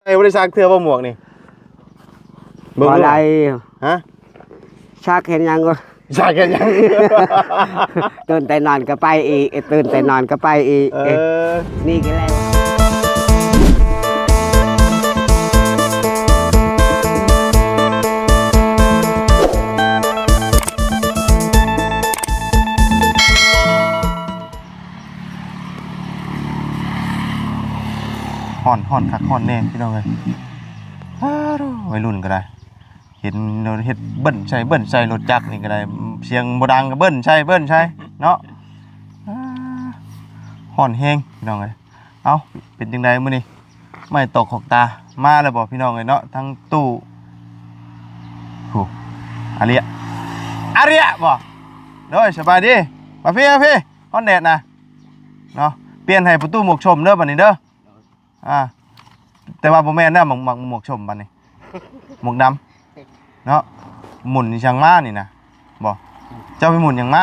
ອ້ ບໍ່ໄດ້ຊັກເທື່ອບໍ່ໝວກນີ້? ເບິ່ງ ບໍ່ໄດ້ ດູ ຮະ? ຊັກເຮັດຫຍັງວະ? ຊັກເຮັດຫຍັງ? ຕື່ນແຕ່ນອນກໍໄປອີກ ຕື່ນແຕ່ນອນກໍໄປອີກ ເອີ ນີ້ກໍແລ້ວ. ຮ້ອນ ຮ້ອນຄັກຮ້ອນແນ່ພີ່ນ້ອງເອີຍ. ອ້າໂທ້ ໄວລຸ້ນກໍໄດ້ ເຫັນເຮັດເບິ່ນໃສ່ເບິ່ນໃສ່ ລົດຈັກນີ້ກໍໄດ້ ສຽງບໍ່ດັງກໍເບິ່ນໃສ່ເບິ່ນໃສ່ເນາະ. ອ້າ ຮ້ອນແຮງພີ່ນ້ອງເອີຍ. ເອົ້າ ເປັນຈັ່ງໃດມື້ນີ້ ໄມ້ຕອກຂອກຕາ ມາແລ້ວບໍ່ພີ່ນ້ອງເອີຍເນາະ? ທັງຕູ້ ໂອ້ ອາເລຍ ອາເລຍບໍ່? ໂດຍ ສະບາຍດີ ມາພີ້ ມາພີ້ ຮ້ອນແດດນະເນາະ. ປ່ຽນໃຫ້ປະຕູໝວກຊົມເດີ ບັດນີ້ເດີ. ອ່າ ແຕ່ວ່າບໍ່ແມ່ນນະ ໝວກ ໝວກ ໝວກຊົມບັດນີ້ ໝວກດຳເນາະ. ໝຸນອີ່ຫຍັງມານີ້ນະ ບໍ່ ເຈົ້າໄປໝຸນຫຍັງມາ?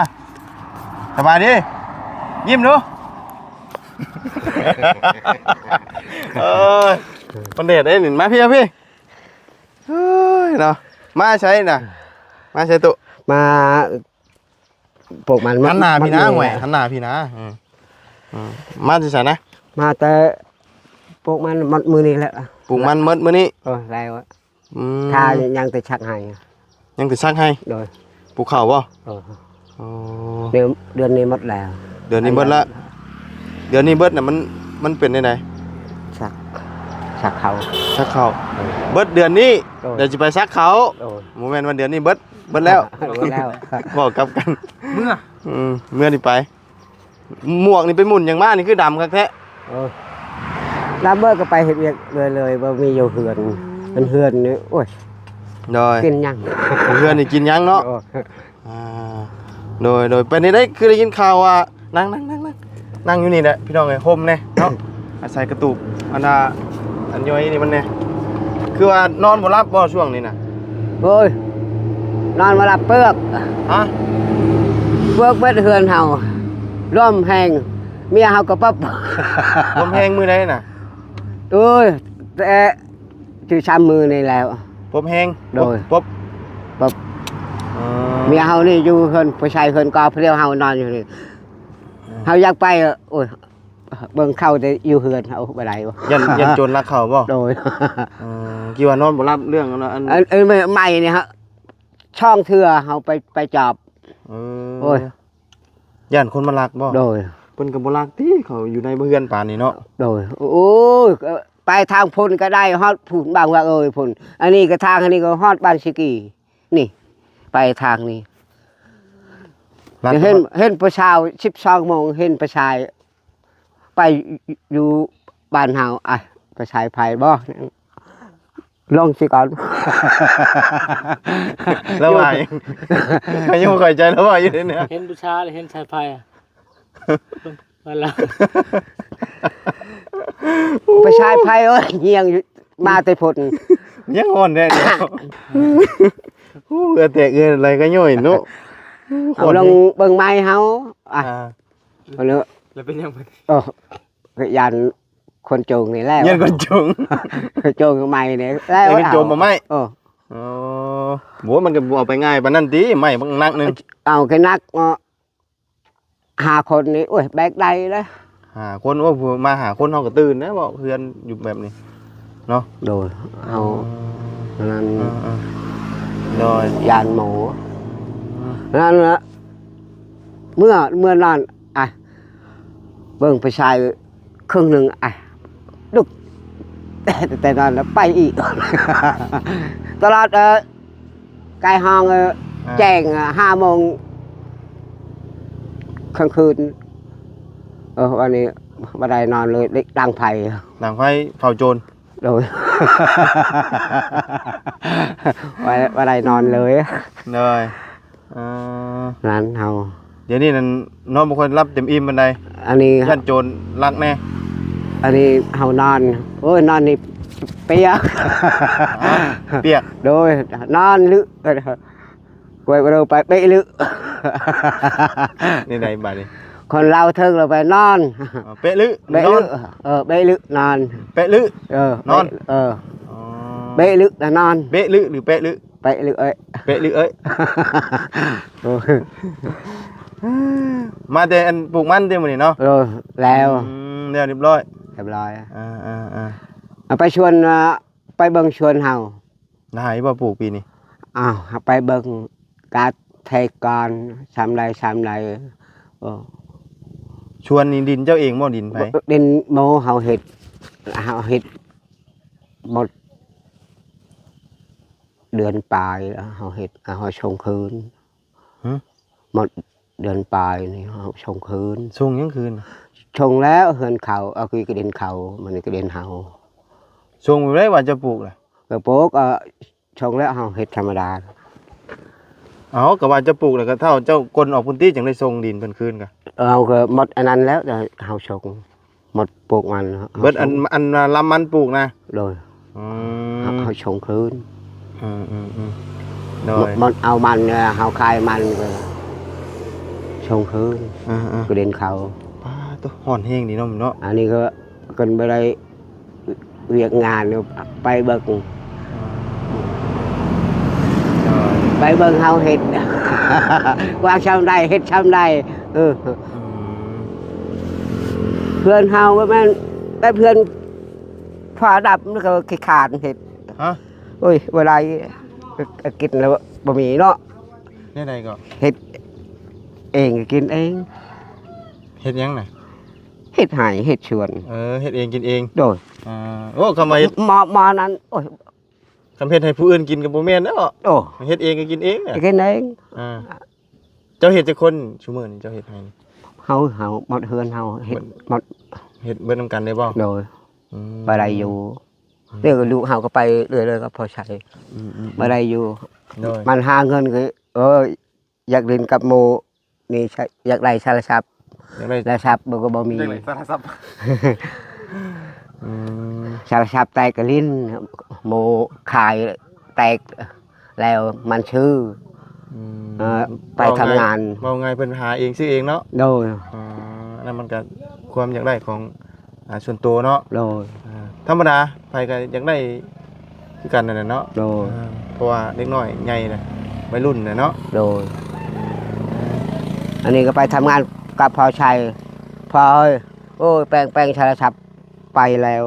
ສະບາຍດີ ຍິ້ມດູ. ເອີຍ ມັນແດດເດ້ນີ້ ມາພີ້ ມາພີ້. ເອີຍເນາະ ມາໃສນະ? ມາໃສຕຸ? ມາ ປູກມັນ ຫັນໜ້າພີ້ນະ ໂອ້ຍ ຫັນໜ້າພີ້ນະ. ອືມ ອືມ ມາແຕ່ໃສນະ? ມາແຕ່ປູກມັນໝົດມື້ນີ້ແຫຼະ ປູກມັນໝົດມື້ນີ້. ເອີ ແລ້ວ ອືມ ຖ້າຍັງແຕ່ຊັກໄຮ່ ຍັງແຕ່ຊັກໄຮ່. ໂດຍ ປູກເຂົ້າບໍ່? ເອີ ອໍ ເດືອນ ເດືອນນີ້ໝົດແລ້ວ ເດືອນນີ້ໝົດແລ້ວ. ເດືອນນີ້ເບິດນະ ມັນ ມັນເປັນແນວໃດ? ຊັກ ຊັກເຂົ້າ ຊັກເຂົ້າ. ໂດຍ ເບິດເດືອນນີ້ ໂດຍ ດຽວຊິໄປຊັກເຂົ້າ. ໂດຍ ບໍ່ແມ່ນວ່າເດືອນນີ້ເບິດ ເບິດແລ້ວ ເບິດແລ້ວ ເວົ້າກັບກັນ ເມືອ ອືມ ເມືອນີ້ໄປ. ໝວກນີ້ໄປໝຸນຫຍັງມານີ້ ຄືດຳຄັກແທ້? ເອີ ລາເບີກໍໄປເຮັດວຽກເລື້ອຍໆ ບໍ່ມີຢູ່ເຮືອນ ເປັນເຮືອນນີ້ ໂອ້ຍ ໂດຍ ກິນຫຍັງ ເຮືອນນີ້ກິນຫຍັງເນາະ. ໂອ້ ອ່າ ໂດຍ ໂດຍ ເປັນຈັ່ງໃດ ຄືໄດ້ຍິນຂ່າວວ່າ ນັ່ງ ນັ່ງ ນັ່ງ ນັ່ງ ນັ່ງຢູ່ນີ້ແຫຼະພີ່ນ້ອງເອີຍ ຮົ່ມແດ່ເນາະ ອາໄສກະຕູບ ອັນນ່າ ອັນຍ່ອຍນີ້ມັນແດ່. ຄືວ່ານອນບໍ່ຫຼັບບໍ່ຊ່ວງນີ້ນະ? ໂອ້ຍ ນອນບໍ່ຫຼັບເປືອກ ຮະ? ເປືອກເບິດເຮືອນເຮົາ ລົມແຮງ ເມຍເຮົາກໍປົບ ລົມແຮງມື້ໃດນະ? ໂອ້ຍ ແຕ່ ຄືສາມມື້ນີ້ແລ້ວ ປົບແຮງ. ໂດຍ ປົບ ປົບ ເອີ ເມຍເຮົານີ້ຢູ່ເຮືອນຜູ້ຊາຍ ເຮືອນກໍຜູ້ດຽວ ເຮົານອນຢູ່ນີ້. ເອີ ເຮົາຢາກໄປ ໂອ້ຍ ເບິ່ງເຂົ້າແຕ່ຢູ່ເຮືອນເຮົາບໍ່ໄດ້ ຢ້ານ ຢ້ານໂຈນລັກເຂົ້າບໍ່? ໂດຍ ເອີ ຄິດວ່ານອນບໍ່ຫຼັບເລື່ອງອັນ ອັນ ອັນ ອັນໃໝ່ນີ້ຮະ ສອງເທື່ອເຮົາໄປ ໄປຈອບ. ເອີ ໂອ້ຍ ຢ້ານຄົນມາລັກບໍ່? ໂດຍ ເພິ່ນກໍບໍ່ລັກຕິ ເຂົາຢູ່ໃນເຮືອນປານນີ້ເນາະ. ໂດຍ ໂອ້ຍ ໄປທາງພຸ້ນກໍໄດ້ ຮອດພຸ້ນບາງວ່າເອີຍພຸ້ນ ອັນນີ້ກໍທາງ ອັນນີ້ກໍຮອດບ້ານຊິກີ ນີ້ ໄປທາງນີ້ ລັກ ເຫັນ ເຫັນຜູ້ສາວ ສິບສອງໂມງ ເຫັນຜູ້ຊາຍ ໄປຢູ່ບ້ານເຮົາ ອາ ໄປສາຍໄຟບໍ່ ລົງຊິກ່ອນ. ແລ້ວວ່າຫຍັງ? ຂ້ອຍຍັງບໍ່ເຂົ້າໃຈ ແລ້ວວ່າຢູ່ໃນນີ້ ເຫັນຜູ້ຊາຍ ເຫັນສາຍໄຟ ວ່າລະ ໄປສາຍໄຟ ໂອ້ຍ ຍ່ຽງມາແຕ່ພຸ້ນ ຍັງຮ້ອນແທ້. ໂອ້ ເຫື່ອແຕກເຫື່ອໄຫຼກໍຍ້ອຍເນາະ. ເອົາ ລອງເບິ່ງໄມ້ເຮົາ ອ່າ ອ່າ ເອົາເລີຍ ແລ້ວເປັນຫຍັງບັດນີ້? ໂອ້ ກໍຢ້ານຄົນໂຈງນີ້ແຫຼະ ຢ້ານຄົນໂຈງ ຄົນໂຈງໄມ້ນີ້ແຫຼະ ຢ້ານຄົນໂຈມເອົາໄມ້. ເອີ ອໍ ໂຫ ມັນກໍບໍ່ເອົາໄປງ່າຍປານນັ້ນຕິ ໄມ້ບັກໜັກໜຶ່ງ ເອົາກໍໜັກເນາະ. ຫ້າຄົນນີ້ ໂອ້ຍ ແບກໄດ້ເດ້ ຫ້າຄົນ. ໂອ້ ມາຫ້າຄົນເຮົາກໍຕື່ນແລ້ວ ເວົ້າເຮືອນຢູ່ແບບນີ້ເນາະ. ໂດຍ ເຮົາ ອໍ ນັ້ນ ເອີໆ ໂດຍ ຢ້ານໝູ ອືມ ນັ້ນລະ ເມື່ອ ເມື່ອນັ້ນ ອ່ະ ເບິ່ງຜູ້ຊາຍເຄິ່ງໜຶ່ງ ອ່ະ ລຸກ ແຕ່ນັ້ນລະໄປອີກ ຕະຫຼອດ ເອີ ກາຍຫ້ອງ ເອີ ອ່າ ແຈ້ງ ຫ້າໂມງກາງຄືນ. ເອີ ວັນນີ້ບໍ່ໄດ້ນອນເລີຍ ດັງໄຟ ດັງໄຟເຝົ້າໂຈນ. ໂດຍ ບໍ່ ບໍ່ໄດ້ນອນເລີຍ. ໂດຍ ເອີ ນັ້ນເຮົາ ດຽວນີ້ນັ້ນນອນບໍ່ຄ່ອຍຫຼັບເຕັມອີ່ມປານໃດ. ອັນນີ້ຢ້ານໂຈນລັກແດ່. ອັນນີ້ເຮົານອນ ໂອ້ຍ ນອນນີ້ປຽກ ຮະ? ປຽກ. ໂດຍ ນອນລຶ ກວຍບໍ່ໄດ້ໄປເປະລຶ ນີ້ໃດບາດນີ້. ຄົນລາວເຖິງລະໄປນອນ ເອີ ເປະລຶ ເປະລຶ ນອນ ເອີ ເປະລຶນອນ ເປະລຶ ເອີ ນອນ ເປະ ເອີ ອໍ ເປະລຶລະນອນ ເປະລຶ ຫຼື ເປະລຶ? ເປະລຶເອີຍ ເປະລຶເອີຍ ໂອ້ຍ ມາແຕ່ອັນປູກມັນຕິມື້ນີ້ເນາະ? ເອີ ແລ້ວ ອືມ ແລ້ວຮຽບຮ້ອຍ ຮຽບຮ້ອຍ ເອີໆໆ ເອົາໄປສວນ ເອີ ໄປເບິ່ງສວນເຮົາ ຫຼາຍບໍ່ປູກປີນີ້? ອ້າວ ເຮົາໄປເບິ່ງກາດແທກການ ຊຳໃດຊຳໃດ ເອີ ສວນນີ້ດິນເຈົ້າເອງບໍ່? ດິນໃຜ? ດິນໝູ່ເຮົາເຮັດ ເຮົາເຮັດໝົດເດືອນປາຍແລ້ວ ເຮົາເຮັດ ເຮົາສົ່ງຄືນ. ຫື? ໝົດເດືອນປາຍນີ້ເຮົາສົ່ງຄືນ. ສົ່ງຫຍັງຄືນ? ສົ່ງແລ້ວເຮືອນເຂົາ ເອົາຄືກະດິນເຂົາ ມັນກະດິນເຮົາ. ສົ່ງແບບໃດວ່າຈະປູກນະ? ກະປູກ ເອົາ ສົ່ງແລ້ວເຮົາເຮັດທຳມະດາ. ເອົາ ກະວ່າຈະປູກແລ້ວ ກະເຖົ້າເຈົ້າກົນອອກພຸ້ນຕິ ຈັ່ງໄດ້ສົ່ງດິນເພິ່ນຄືນກະ? ເອົາ ກະໝົດອັນນັ້ນແລ້ວ ເຮົາສົ່ງ. ໝົດປູກມັນ ເບິດອັນ ເຮົາສົ່ງ ອັນລຳມັນປູກນະ? ໂດຍ ອືມ ເຮົາ ເຮົາສົ່ງຄືນ. ອືມໆໆ ໂດຍ ໝົດ ໝົດເອົາມັນ ເຮົາຂາຍມັນກະສົ່ງຄືນ ອ່າໆ ກະເດັນເຂົາ. ປາດໂທ້ ຮ້ອນແຮງດີເນາະ ເນາະ ອັນນີ້ກະ ເພິ່ນບໍ່ໄດ້ວຽກງານ ໄປເບິ່ງ ອ່າ ໂດຍ ໄປເບິ່ງເຮົາເຮັດ ວ່າຊ່ຳໃດ ເຮັດຊ່ຳໃດ ເອີ. ອືມ ເພື່ອນເຮົາບໍ່ແມ່ນ ແຕ່ເພື່ອນຟ້າດັບມັນກະຂີ້ຄ້ານເຮັດ. ຮະ? ໂອ້ຍ ບໍ່ໄດ້ ກິນແລ້ວບໍ່ມີເນາະ. ແນວໃດກໍ? ເຮັດເອງ ກິນເອງ. ເຮັດຫຍັງນະ? ເຮັດໄຮ່ ເຮັດສວນ. ເອີ ເຮັດເອງກິນເອງ. ໂດຍ ອ່າ ໂອ້ ຄຳວ່າເຮັດ ໝໍ ໝໍນັ້ນ ໂອ້ຍ ຄຳເຮັດໃຫ້ຜູ້ອື່ນກິນກະບໍ່ແມ່ນແລ້ວ. ໂອ້ ເຮັດເອງກະກິນເອງນະ ກິນເອງ. ອ່າ ເຈົ້າເຮັດຈັກຄົນຊຸມື້ນີ້ ເຈົ້າເຮັດໄຮ່? ເຮົາ ເຮົາ ໝົດເຮືອນເຮົາເຮັດ ໝົດ ເຮັດເບິດນຳກັນເລີຍບໍ່? ໂດຍ ອືມ ພໍໄດ້ຢູ່. ອືມ ແລ້ວລູກເຮົາກະໄປເລື້ອຍໆ ກະພໍໃຊ້. ອືມໆໆ ພໍໄດ້ຢູ່. ໂດຍ ມັນຫາເງິນກະ ເອີ ຢາກຫຼິ້ນກັບໝູ່ນີ້ ຢາກໄດ້ສາລະສັບ ຢາກໄດ້ສາລະສັບ ບໍ່ກະບໍ່ມີ ຢາກໄດ້ສາລະສັບ. ອືມ ສາລະສັບແຕກກະຫຼິ້ນ ໝູ່ຂາຍແຕກແລ້ວມັນຊື້. ອືມ ເອີ ໄປທຳງານ ເວົ້າງ່າຍ ເວົ້າງ່າຍເພິ່ນຫາເອງຊື້ເອງເນາະ. ໂດຍ ອ່າ ອັນນັ້ນມັນກະຄວາມຢາກໄດ້ຂອງ ອ່າ ສ່ວນໂຕເນາະ. ໂດຍ ອ່າ ທຳມະດາ ໃຜກະຢາກໄດ້ຄືກັນນັ້ນແຫຼະເນາະ. ໂດຍ ອ່າ ເພາະວ່າເດັກນ້ອຍໃຫຍ່ແລ້ວ ໄວລຸ້ນແລ້ວເນາະ. ໂດຍ ອັນນີ້ກະໄປທຳງານກັບພໍ່ໄຊ ພໍ່ເອີຍ ໂອ້ຍ ແປງ ແປງໂທລະສັບໄປແລ້ວ.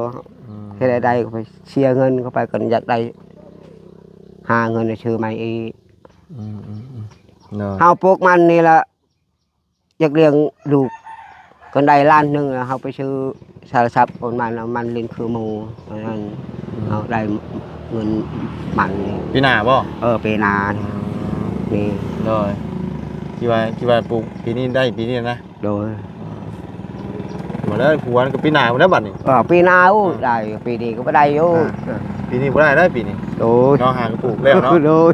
ອືມ ເຮັດໃດກະໄປເສຍເງິນເຂົ້າໄປ ກະຢາກໄດ້ ຫາເງິນຊື້ໃໝ່ອີກ. ອືມໆໆ ເຮົາປູກມັນນີ້ລະ ຢາກລ້ຽງລູກ ກະໄດ້ລ້ານໜຶ່ງ ເຮົາໄປຊື້ສາລະສັບໂອນມາ ມັນຫຼິ້ນຄືໝູ່ ອັນນັ້ນ ອືມ ເຮົາໄດ້ເງິນມັນນີ້. ປີໜ້າບໍ່? ເອີ ປີໜ້າ. ອືມ ນີ້ ໂດຍ ຄິດວ່າ ຄິດວ່າປູກປີນີ້ໄດ້ປີນີ້ນະ. ໂດຍ ມາເລີຍ ຜູກກັນກະປີໜ້າພຸ້ນແຫຼະບັດນີ້. ເອີ ປີໜ້າ ໂອ້ ອ່າ ໄດ້ ປີນີ້ກະບໍ່ໄດ້ຢູ່. ອ່າ ເອີ ປີນີ້ບໍ່ໄດ້ແລ້ວປີນີ້. ໂດຍ ເນາະ ຫາກະປູກແລ້ວເນາະ. ໂດຍ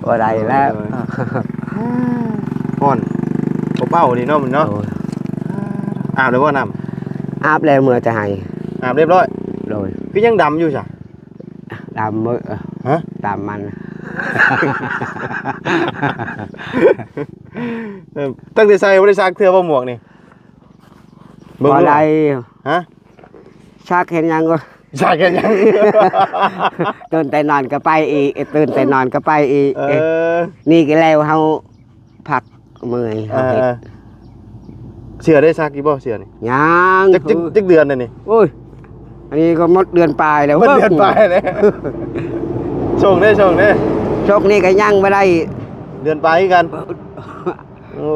ບໍ່ໄດ້ແລ້ວ. ໂດຍ ໂດຍ ຮ້ອນເປົ່າໆ ນີ້ເນາະ ມື້ນີ້ເນາະ. ໂດຍ ອາບແລ້ວບໍ່ນ້ຳ? ອາບແລ້ວ ເມືອແຕ່ໄຮ່ ອາບຮຽບຮ້ອຍ. ໂດຍ ຄືຍັງດຳຢູ່ຊະ? ດຳມື້ ຮະ? ດຳມັນ. ເອີ ຕັ້ງແຕ່ໃສ່ບໍ່ໄດ້ຊັກເທື່ອບໍ່ໝວກນີ້? ເບິ່ງ ບໍ່ໄດ້ ຫະ? ຊັກເຮັດຫຍັງ? ຊັກເຮັດຫຍັງ? ຕື່ນແຕ່ນອນກະໄປອີກ ຕື່ນແຕ່ນອນກະໄປອີກ. ເອີ ນີ້ກະແລ້ວ ເຮົາພັກ ເມື່ອຍ ເອີ ເຮົາເຮັດ. ເສື້ອໄດ້ຊັກຢູ່ບໍ່ ເສື້ອນີ້? ຍັງ. ຈັກ ຈັກ ຈັກເດືອນແລ້ວນີ້? ໂອ້ຍ ອັນນີ້ກະໝົດເດືອນປາຍແລ້ວ. ໝົດເດືອນປາຍແລ້ວ. ສົ່ງເດ້ ສົ່ງເດ້. ຊົກນີ້ກະຍັງບໍ່ໄດ້ ເດືອນປາຍຄືກັນ. ໂອ້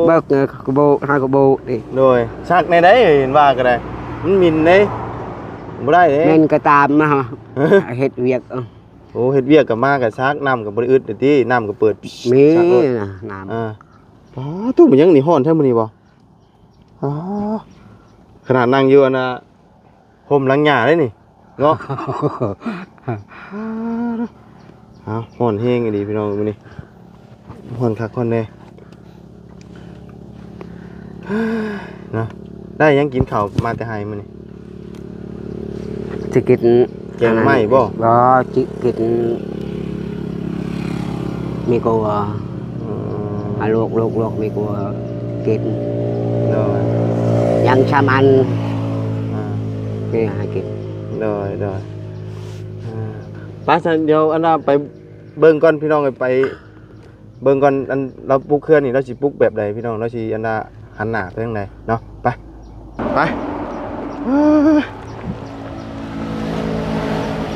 ເບີກ ເອີ ກະໂບ ຫາກະໂບນີ້. ໂດຍ ຊັກແນວໃດ ເຫັນວ່າກະໄດ້ ມັນໝິ່ນເດ້. ບໍ່ໄດ້ເດ້ ແມ່ນກະຕາມນະ ເຮັດວຽກ. ໂອ້ ເຮັດວຽກກະມາກະຊັກ ນ້ຳກະບໍ່ໄດ້ອຶດຕິ ນ້ຳກະເປີດ ມີ ຊັກໂລດ ນະ ນ້ຳ. ອ່າ ປາດໂທ້ ມັນຫຍັງນີ້ ຮ້ອນແທ້ມື້ນີ້ບໍ່? ອ້າ ຂະໜາດນັ່ງຢູ່ອັນນ່າ ຮົ່ມຫຼັງຫຍ້າເດ້ນີ້ເນາະ. ອ້າວ ຮ້ອນແຮງອີ່ຫຼີພີ່ນ້ອງມື້ນີ້ ຮ້ອນຄັກຮ້ອນແນ່. ເນາະ ໄດ້ຫຍັງກິນເຂົ້າມາແຕ່ໄຮ່ມື້ນີ້? ຊິກິນແກງໜໍ່ໄມ້ບໍ່? ບໍ່ ຊິກິນໝີ່ກົວ. ອືມ ອາ ລວກ ລວກ ລວກໝີ່ກົວ. ກິນ ໂດຍ ຍັງຊຳອັນ ອ່າ ນີ້ໃຫ້ກິນ ໂດຍ ໂດຍ ອ່າ ໄປຊັ້ນ ດຽວອັນນ່າໄປເບິ່ງກ່ອນພີ່ນ້ອງເອີຍ ໄປເບິ່ງກ່ອນ ອັນລາວປຸກເຮືອນນີ້ ລາວຊິປຸກແບບໃດພີ່ນ້ອງ ລາວຊິອັນນ່າຫັນໜ້າໄປທາງໃດເນາະ ໄປ ໄປ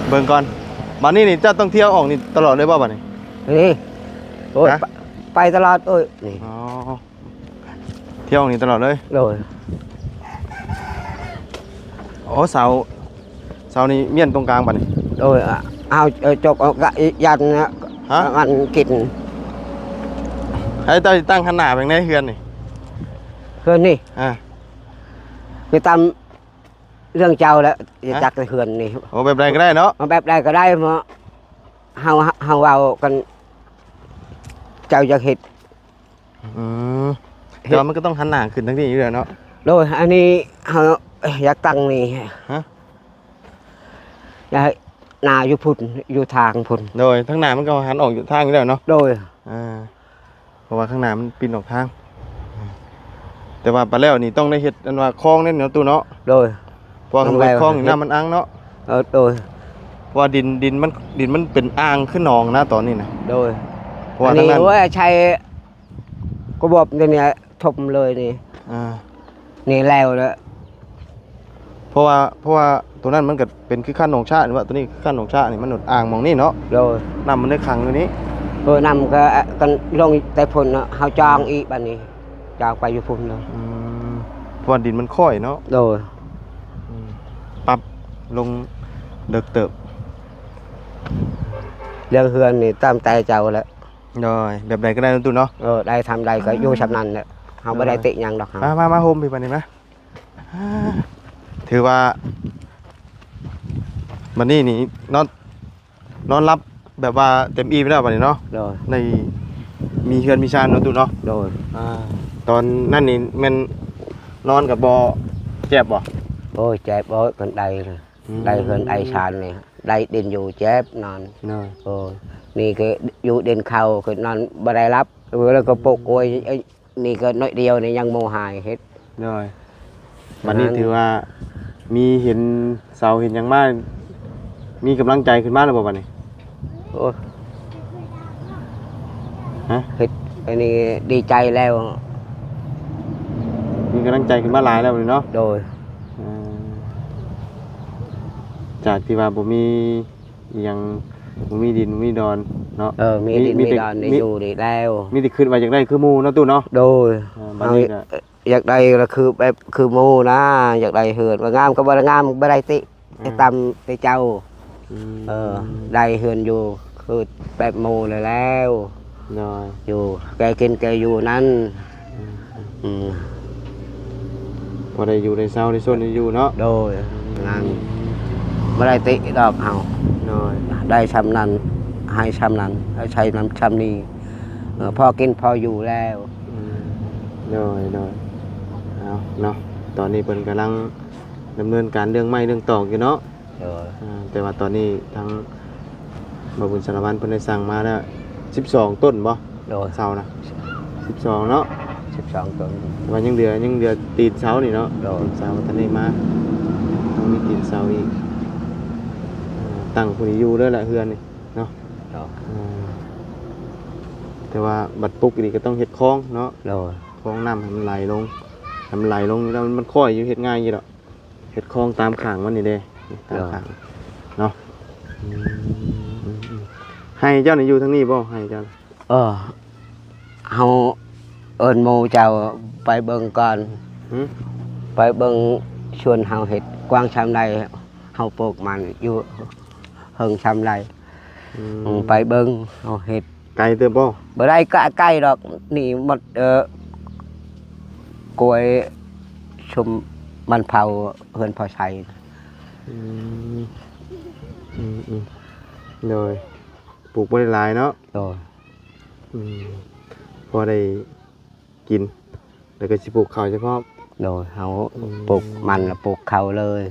ເບິ່ງກ່ອນ ບາດນີ້ນີ້ເຈົ້າຕ້ອງທ່ຽວອອກນີ້ຕະຫຼອດເລີຍບໍ່ບາດນີ້? ນີ້ ໂອ້ຍ ຮະ? ໄປ ໄປຕະຫຼອດ ໂອ້ຍ ນີ້ ອໍ ທ່ຽວນີ້ຕະຫຼອດເລີຍ ໂດຍ ໂອ້ ເສົາ ເສົານີ້ມ້ຽນຕົງກາງບາດນີ້ ໂດຍ ເອົາ ເອົາຈົກອອກກະ ຍັນນະ ຮະ? ມັນກິນ ໃຫ້ເຈົ້າຕັ້ງຫັນໜ້າໄປໃນເຮືອນນີ້ ເຮືອນນີ້ ອ່າ ໄປຕາມເລື່ອງເຈົ້າແຫຼະ ຮະ? ຈັກເຮືອນນີ້ ໂອ້ ແບບໃດກໍໄດ້ເນາະ ເອົາແບບໃດກໍໄດ້ ເຮົາ ເຮົາເວົ້າກັນ ເຈົ້າຢາກເຮັດ ອືມ ແຕ່ວ່າມັນກໍຕ້ອງຫັນໜ້າຂຶ້ນທາງນີ້ຢູ່ແລ້ວເນາະ ໂດຍ ອັນນີ້ເຮົາຢາກຕັ້ງນີ້ ຮະ? ຢາກໃຫ້ໜ້າຢູ່ພຸ້ນ ຢູ່ທາງພຸ້ນ ໂດຍ ທາງໜ້າມັນກໍຫັນອອກຢູ່ທາງຢູ່ແລ້ວເນາະ ໂດຍ ອ່າ ເພາະວ່າຂ້າງໜ້າມັນປິ່ນອອກທາງ ແຕ່ວ່າປາແລ້ວນີ້ຕ້ອງໄດ້ເຮັດອັນວ່າຄອງແນ່ເນາະຕູ້ເນາະ ໂດຍ ເພາະວ່າຄັນບໍ່ເຮັດຄອງນີ້ ນ້ຳມັນອັ່ງເນາະ ເອີ ໂດຍ ເພາະວ່າດິນ ດິນມັນ ດິນມັນເປັນອ່າງຄືໜອງນະຕອນນີ້ນະ ໂດຍ ເພາະວ່າທາງນັ້ນ ໂອ້ຍ ໃຊ້ ກໍບອບນີ້ຖົມເລີຍນີ້ ອ່າ ນີ້ແລ້ວລະ ເພາະວ່າ ເພາະວ່າໂຕນັ້ນມັນກໍເປັນຄືຄັນໜອງຊະນີ້ວ່າ ໂຕນີ້ຄືຄັນໜອງຊະນີ້ ມັນອ່າງໝ່ອງນີ້ເນາະ ໂດຍ ນ້ຳມັນໄດ້ຂັງຢູ່ນີ້ ເອີ ນ້ຳກໍ ກໍລົງແຕ່ພຸ້ນເນາະ ເຮົາຈອງອີກບາດນີ້ ຈອງໄປຢູ່ພຸ້ນເນາະ ອືມ ເພາະວ່າດິນມັນຄ້ອຍເນາະ ໂດຍ ອືມ ປັບລົງເລິກເຕີບ ເລື່ອງເຮືອນນີ້ຕາມໃຈເຈົ້າແຫຼະ ໂດຍ ແບບໃດກໍໄດ້ເນາະຕູ້ເນາະ ເອີ ໄດ້ຊ່ຳໃດກໍຢູ່ຊ່ຳນັ້ນແຫຼະ ເຮົາບໍ່ໄດ້ຕິຫຍັງດອກ ມາ ມາ ມາໂຮມພີ່ບາດນີ້ມາ ຖືວ່າບາດນີ້ນີ້ນອນ ນອນຫຼັບແບບວ່າເຕັມອີ່ມແລ້ວບາດນີ້ເນາະ ໂດຍ ໄດ້ມີເຮືອນມີຊານເນາະຕູ້ເນາະ ໂດຍ ອ່າ ຕອນນັ້ນນີ້ແມ່ນນອນກໍບໍ່ເຈັບບໍ່? ໂອ້ຍ ເຈັບ ໂອ້ຍ ກັນໄດ້ ອືມ ໄດ້ເຮືອນໄດ້ຊານນີ້ ໄດ້ດິນຢູ່ເຈັບນອນ ໂດຍ ໂອ້ຍ ນີ້ກໍຢູ່ດິນເຂົາ ກໍນອນບໍ່ໄດ້ຫຼັບ ແລ້ວກໍປົກໂອຍ ນີ້ກໍໜ້ອຍດຽວນີ້ຍັງບໍ່ຫາຍເຮັດ ໂດຍ ບັດນີ້ຖືວ່າມີເຫັນເສົາເຫັນຫຍັງມາ ມີກຳລັງໃຈຂຶ້ນມາແລ້ວບໍ່ບັດນີ້? ໂອ້ຍ ຮະ? ເຮັດອັນນີ້ດີໃຈແລ້ວ ມີກຳລັງໃຈຂຶ້ນມາຫຼາຍແລ້ວນີ້ເນາະ ໂດຍ ເອີ ຈາກທີ່ວ່າບໍ່ມີ ອີ່ຫຍັງ ບໍ່ມີດິນບໍ່ມີດອນເນາະ ເອີ ມີດິນມີ ມີແຕ່ ມີດອນ ມີ ມີຢູ່ນີ້ແລ້ວ ມີແຕ່ຄິດວ່າຢາກໄດ້ຄືໝູ່ເນາະຕູ້ເນາະ ໂດຍ ເອີ ບັດນີ້ກໍຢາກໄດ້ລະຄືແບບຄືໝູ່ນະ ຢາກໄດ້ເຮືອນວ່າງາມກໍບໍ່ໄດ້ງາມ ບໍ່ໄດ້ຕິ ອືມ ຕາມແຕ່ເຈົ້າ ອືມ ເອີ ໄດ້ເຮືອນຢູ່ຄືແບບໝູ່ແລ້ວ ໂດຍ ຢູ່ແກ່ກິນແກ່ຢູ່ນັ້ນ ອືມ ອືມ ພໍໄດ້ຢູ່ໄດ້ເຊົາໄດ້ຊົນໄດ້ຢູ່ເນາະ ໂດຍ ນັ້ນ ອືມ ບໍ່ໄດ້ຕິດອກເຮົາ ໂດຍ ໄດ້ຊ່ຳນັ້ນ ໃຫ້ຊ່ຳນັ້ນ ໃຫ້ໃຊ້ນຳຊ່ຳນີ້ ເອີ ພໍກິນພໍຢູ່ແລ້ວ ອືມ ໂດຍ ໂດຍ ເອົາເນາະ ຕອນນີ້ເພິ່ນກຳລັງດຳເນີນການເລື່ອງໄມ້ເລື່ອງຕອກຢູ່ເນາະ ໂດຍ ອ່າ ແຕ່ວ່າຕອນນີ້ທາງບ່າວບຸນສາລະວັນເພິ່ນໄດ້ສັ່ງມາແລ້ວສິບສອງຕົ້ນບໍ່? ໂດຍ ເສົານະ ສິບສອງເນາະ ສິບສອງຕົ້ນ ແຕ່ວ່າຍັງເຫຼືອ ຍັງເຫຼືອຕີນເສົານີ້ເນາະ ໂດຍ ຕີນເສົາບໍ່ທັນໄດ້ມາ ຕ້ອງມີຕີນເສົາອີກ ເອີ ຕັ້ງຜູ້ນີ້ຢູ່ເລີຍລະເຮືອນນີ້ເນາະ ໂດຍ ເອີ ແຕ່ວ່າບັດປຸກນີ້ກໍຕ້ອງເຮັດຄອງເນາະ ໂດຍ ຄອງນ້ຳໃຫ້ມັນໄຫຼລົງ ໃຫ້ມັນໄຫຼລົງ ແລ້ວມັນຄ່ອຍຢູ່ ເຮັດງ່າຍຢູ່ດອກ. ເຮັດຄອງຕາມຂ້າງມັນນີ້ເດ້ ຕາມຂ້າງເນາະ ອືມ ອືມ ອືມ ໄຮ່ເຈົ້ານີ້ຢູ່ທາງນີ້ບໍ່? ໄຮ່ເຈົ້າ ເອີ ເຮົາເອີ້ນໝູ່ເຈົ້າໄປເບິ່ງກ່ອນ ຫື? ໄປເບິ່ງສວນເຮົາເຮັດກວ້າງຊ່ຳໃດ ເຮົາປູກມັນຢູ່ເຫິງຊ່ຳໃດ ອືມ ອືມ ໄປເບິ່ງເຮົາເຮັດ ໄກເຕີບບໍ່? ບໍ່ໄດ້ກະໄກດອກ ນີ້ໝົດ ເອີ ກ້ວຍຊຸມມັນເຜົາເຮືອນພໍ່ໄຊ ອືມ ອືມ ອືມ ໂດຍ ປູກບໍ່ໄດ້ຫຼາຍເນາະ ໂດຍ ອືມ ພໍໄດ້ກິນ ແລ້ວກໍຊິປູກເຂົ້າສະເພາະ ໂດຍ ເຮົາ ອືມ ປູກມັນແລ້ວປູກເຂົ້າເລີຍ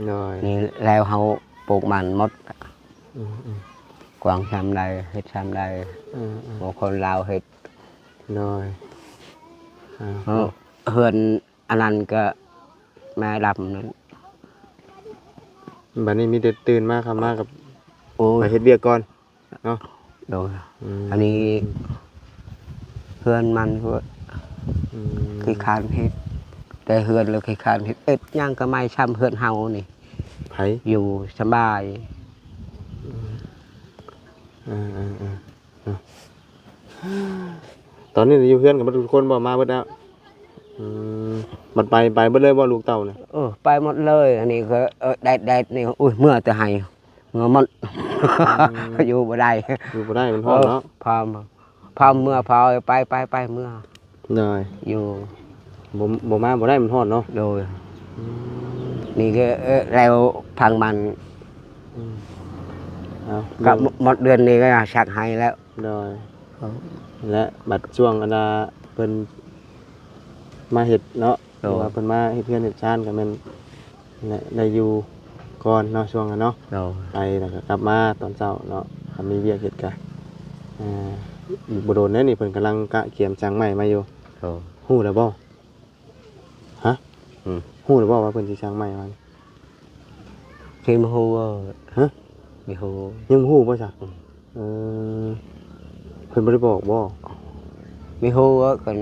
ໂດຍ ນີ້ແລ້ວເຮົາປູກມັນໝົດ ອືມ ອືມ ກວ້າງຊ່ຳໃດເຮັດຊ່ຳໃດ ເອີ ເອີ ບໍ່ຄົນລາວເຮັດ ໂດຍ ອ່າ ເອີ ເຮືອນອັນນັ້ນກໍແມ່ດຳນັ້ນ ບັດນີ້ມີແຕ່ຕື່ນມາຄ່ຳມາກໍ ໂອ້ຍ ໄປເຮັດວຽກກ່ອນເນາະ. ໂດຍ ອືມ ອັນນີ້ເຮືອນມັນກໍ ອືມ ຂີ້ຄ້ານເຮັດ ແຕ່ເຮືອນລະຂີ້ຄ້ານເຮັດ ເຮັດຫຍັງກໍໄໝ້ຊ່ຳເຮືອນເຮົານີ້. ໃຜ? ຢູ່ສະບາຍ. ອືມ ເອີໆໆ ເນາະ ຕອນນີ້ຢູ່ເຮືອນກັນໝົດທຸກຄົນບໍ່? ມາເບິດແລ້ວ. ອືມ ບັດໄປ ໄປເບິດເລີຍບໍ່ ລູກເຕົ້ານະ? ເອີ ໄປໝົດເລີຍ. ອັນນີ້ກໍ ເອີ ແດດໆ ນີ້ ໂອ້ຍ ເມືອແຕ່ໃຫ້ ເມືອໝົດ. ອືມ ຢູ່ບໍ່ໄດ້ ຢູ່ບໍ່ໄດ້ ມັນຮ້ອນເນາະ. ເອີ ພາມ ພາມເມືອ ພາໄປ ໄປ ໄປເມືອ. ໂດຍ ຢູ່ ບໍ່ ບໍ່ມາບໍ່ໄດ້ ມັນຮ້ອນເນາະ. ໂດຍ ອືມ ນີ້ກໍ ເອີ ແລ້ວພັງມັນ ອືມ ເອົາ ກໍໝົດເດືອນນີ້ກໍສັກໃຫ້ແລ້ວ. ໂດຍ ເອີ ແລະ ບັດຊ່ວງອັນນ່າເພິ່ນມາເຮັດເນາະ ໂດຍ ວ່າເພິ່ນມາເຮັດເຮືອນເຮັດຊານກໍແມ່ນ ແລະ ໄດ້ຢູ່ກ່ອນເນາະ ຊ່ວງນັ້ນເນາະ. ໂດຍ ໄປແລ້ວກໍກັບມາຕອນເຊົ້າເນາະ ຄັນມີວຽກເຮັດກະ ອ່າ ອີກບໍ່ດົນແລ້ວນີ້ ເພິ່ນກຳລັງກະກຽມສ້າງໄມ້ມາຢູ່. ໂດຍ ຮູ້ແລ້ວບໍ່? ຮະ? ອືມ ຮູ້ແລ້ວບໍ່ວ່າເພິ່ນຊິສ້າງໄມ້ມານີ້? ເພິ່ນບໍ່ຮູ້. ຮະ? ບໍ່ຮູ້. ຍັງບໍ່ຮູ້ບໍ່ຊະ? ອືມ ເອີ ເພິ່ນບໍ່ໄດ້ບອກບໍ່? ບໍ່ຮູ້ ເພິ່ນ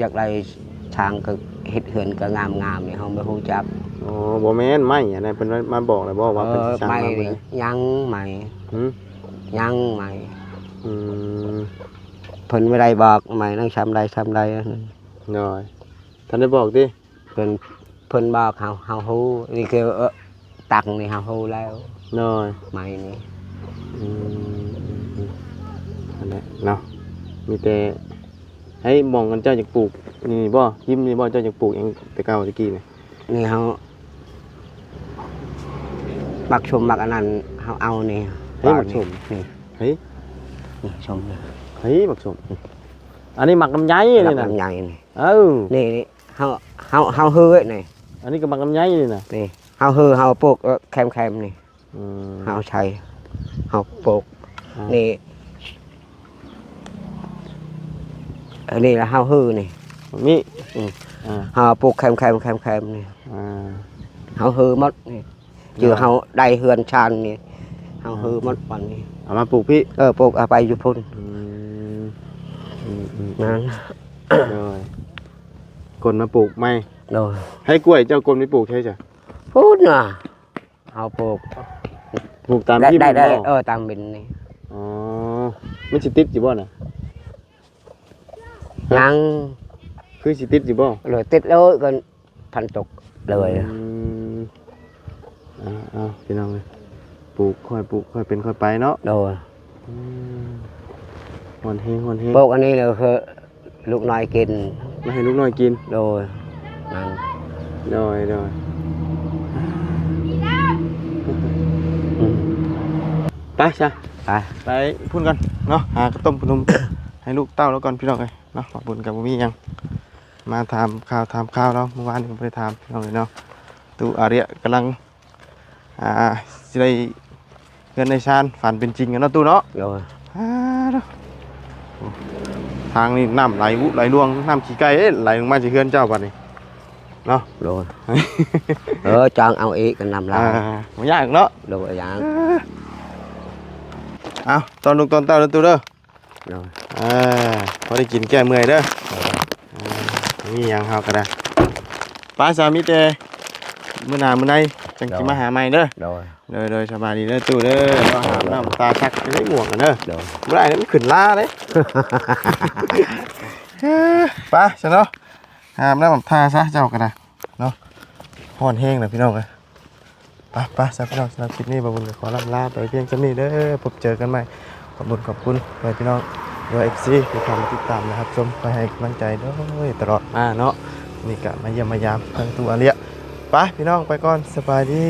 ຢາກໄດ້ຊ່າງກໍເຮັດເຮືອນກໍງາມໆ ນີ້ເຮົາບໍ່ຮູ້ຈັກ. ອໍ ບໍ່ແມ່ນໄມ້ອັນນັ້ນ ເພິ່ນມາ ມາບອກແລ້ວບໍ່ວ່າເພິ່ນຊິສ້າງມາມື້ໃດ? ຍັງໄມ້. ຫື? ຍັງໄມ້. ອືມ ເພິ່ນບໍ່ໄດ້ບອກໄມ້ນັ້ນຊ່ຳໃດຊ່ຳໃດ. ໂດຍ ທ່ານໄດ້ບອກຕິ? ເພິ່ນ ເພິ່ນບອກເຮົາ ເຮົາຮູ້. ນີ້ຄື ເອີ ຕັງນີ້ເຮົາຮູ້ແລ້ວ. ໂດຍ ໄມ້ນີ້. ອືມ ອືມ ອືມ ນັ້ນແຫຼະເນາະ ມີແຕ່ໃຫ້ໝ່ອງອັນເຈົ້າຢາກປູກນີ້ບໍ່? ຮິມນີ້ບໍ່? ເຈົ້າຢາກປູກຫຍັງແຕ່ເກົ່າແຕ່ກີ້ນີ້? ນີ້ເຮົາ ໝາກສົ້ມໝາກອັນນັ້ນ ເຮົາເອົານີ້. ໃຫ້ໝາກສົ້ມນີ້. ໃຫ້ ນີ້ສົ້ມນີ້. ໃຫ້ໝາກສົ້ມ. ອັນນີ້ໝາກລຳໄຍນີ້ນະ. ໝາກລຳໄຍນີ້. ເອີ ນີ້ ນີ້ ເຮົາ ເຮົາ ເຮົາເຮີໄວ້ນີ້. ອັນນີ້ກໍໝາກລຳໄຍນີ້ນະ. ນີ້ ເຮົາເຮີ ເຮົາປູກ ເອີ ແຄມໆ ນີ້. ອືມ ເຮົາໃສ່ ເຮົາປູກ. ອ່າ ນີ້ ອັນນີ້ລະເຮົາເຮີນີ້. ນີ້. ອືມ ອ່າ ເຮົາປູກແຄມໆ ແຄມໆ ນີ້. ອ່າ ເຮົາເຮີໝົດນີ້. ເອີ ເຮົາໄດ້ເຮືອນຊານນີ້ ເຮົາເຮີໝົດບັດນີ້. ເອົາມາປູກພີ້? ເອີ ປູກເອົາໄປຢູ່ພຸ້ນ. ອືມ ອືມໆ ນັ້ນ. ໂດຍ ກົນມາປູກໃໝ່. ໂດຍ ໃຫ້ກ້ວຍເຈົ້າກົນໄປປູກໃສຊະ? ພຸ້ນນະ ເຮົາປູກ ປູກຕາມ ໄດ້ ດິນ ໄດ້ ໄດ້ ບໍ່? ເອີ ຕາມດິນນີ້. ອໍ ມັນຊິຕິດຢູ່ບໍ່ນະ? ຍັງ. ຄືຊິຕິດຢູ່ບໍ່? ໂດຍ ຕິດແລ້ວກໍພັນຕົກເລີຍ. ອືມ ເອົາໆ ພີ່ນ້ອງເອີຍ ປູກຄ່ອຍ ປູກຄ່ອຍເປັນຄ່ອຍໄປເນາະ. ໂດຍ ອືມ ຮ້ອນແຮງ ຮ້ອນແຮງ. ປູກອັນນີ້ແລ້ວຄືລູກນ້ອຍກິນ ມາໃຫ້ລູກນ້ອຍກິນ. ໂດຍ ນັ້ນ. ໂດຍ ໂດຍ ອືມ ໄປຊະ ໄປ ໄປພຸ້ນກ່ອນເນາະ ຫາກະຕົ້ມຂະໜົມໃຫ້ລູກເຕົ້າແລ້ວກ່ອນ ພີ່ນ້ອງເອີຍ. ເນາະ ບ່າວບຸນກໍບໍ່ມີຫຍັງ ມາຖາມຂ່າວຖາມຄາວລາວ ມື້ວານນີ້ກໍບໍ່ໄດ້ຖາມ ພີ່ນ້ອງເອີຍເນາະ. ຕູ້ອາເລຍກຳລັງ ອ່າ ຊິໄດ້ເຮືອນໄດ້ຊານ ຝັນເປັນຈິງແລ້ວເນາະ ຕູ້ເນາະ. ໂດຍ ອ່າ ທາງນີ້ນ້ຳໄຫຼວຸໄຫຼລວງ ນ້ຳຂີ້ໄກ່ເດ້ໄຫຼລົງມາຈາກເຮືອນເຈົ້າບັດນີ້ເນາະ. ໂດຍ ເອີ ຈ້າງເອົາອີກກັນນ້ຳຫຼາຍ ອ່າ ບໍ່ຍາກເນາະ. ໂດຍ ບໍ່ຍາກ. ເອົາ ຕ້ອນລູກຕ້ອນເຕົ້າເດີ ຕູ້ເດີ. ໂດຍ ອ່າ ພໍໄດ້ກິນແກ້ເມື່ອຍເດີ. ໂດຍ ອ່າ ມີຫຍັງເຮົາກໍໄດ້ ໄປຊະ ມີແຕ່ມື້ໜ້າມື້ໃນຈັ່ງຊິມາຫາໃໝ່ເດີ. ໂດຍ ໂດຍ ໂດຍ ສະບາຍດີເດີຕູ້ເດີ. ໂດຍ ອາບນ້ຳຕາຊັກ ຊິໄດ້ໝວກກັນເດີ. ໂດຍ ບໍ່ໄດ້ ມັນຂຶ້ນລາເດ້. ເອີ ໄປຊະເນາະ ອາບນ້ຳອາບທ່າຊະເຈົ້າກໍໄດ້ເນາະ. ຮ້ອນແຮງແລ້ວ ພີ່ນ້ອງເອີຍ. ໄປ ໄປຊະພີ່ນ້ອງ ສຳລັບຄລິບນີ້ ບ່າວບຸນກໍຂໍລ່ຳລາໄປພຽງສ່ຳນີ້ເດີ. ພົບເຈີກັນໃໝ່. ຂອບບຸນຂອບຄຸນພໍ່ແມ່ພີ່ນ້ອງ ຫຼືວ່າ ເອັຟຊີ ທີ່ເຂົ້າມາຕິດຕາມ ແລະ ຮັບຊົມ ຄອຍໃຫ້ກຳລັງໃຈໂດຍຕະຫຼອດມາເນາະ. ນີ້ກະມາຢ້ຽມມາຢາມທາງຕູ້ອາເລຍ. ໄປ ພີ່ນ້ອງ ໄປກ່ອນ ສະບາຍດີ.